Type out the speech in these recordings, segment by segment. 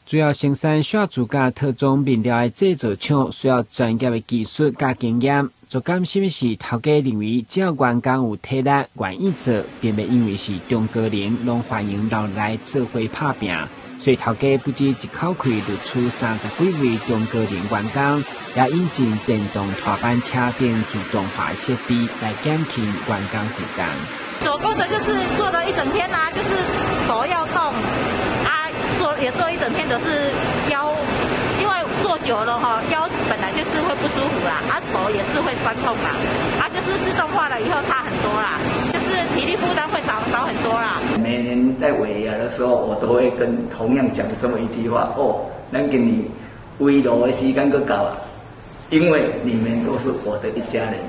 主要生產刷具佮特種面料的製造廠，需要專業的技術佮經驗。足感心的是，頭家認為只要員工有體力、願意做，並袂因為是中高齡，攏歡迎留來做伙拍拚。所以頭家不止一口氣錄取30幾位中高齡員工，也引進電動拖板車等自動化設備來減輕員工負擔。手工的就是做了一整天啊，就是手要動啊，做也做一整天的是腰，因為坐久了哈，腰本來就是會不舒服啦，啊手也是會痠痛啦，啊就是自動化了以後差很多啦，就是體力負擔會少很多啦。每年在尾牙的時候，我都會跟同樣講這麼一句話：哦，咱今年慰勞的時間閣到啊，因為你們都是我的一家人。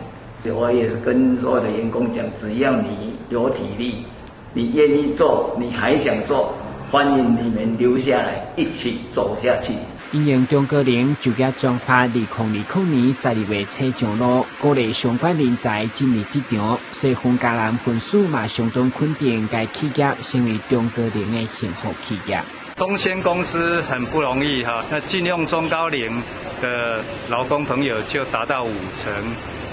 我也是跟所有的員工講，只要你有體力，你願意做，你還想做，歡迎你們留下來一起走下去。因應中高齡就業專法2020年12月初上路，鼓勵相關人才進入職場，所以雲嘉南分署嘛相當肯定該企業成為中高齡的幸福企業。東仙公司很不容易哈，那進用中高齡的勞工朋友就達到5成。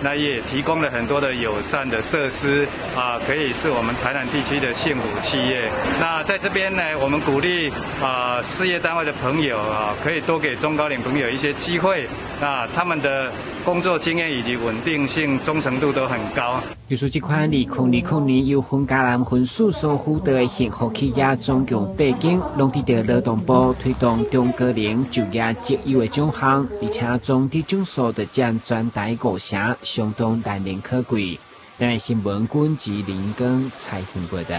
那也提供了很多的友善的設施啊，可以是我們台南地區的幸福企業。那在這邊呢，我們鼓勵啊事業單位的朋友啊，可以多給中高齡朋友一些機會。那他們的工作經驗以及穩定性、忠誠度都很高。就是這款2020年由雲嘉南分署所輔導的幸福企業，總共八間，攏得到勞動部推動中高齡就業績優的獎項，而且總得獎數就佔全台5成，相當難能可貴。台南新聞軍及林根采訪報導。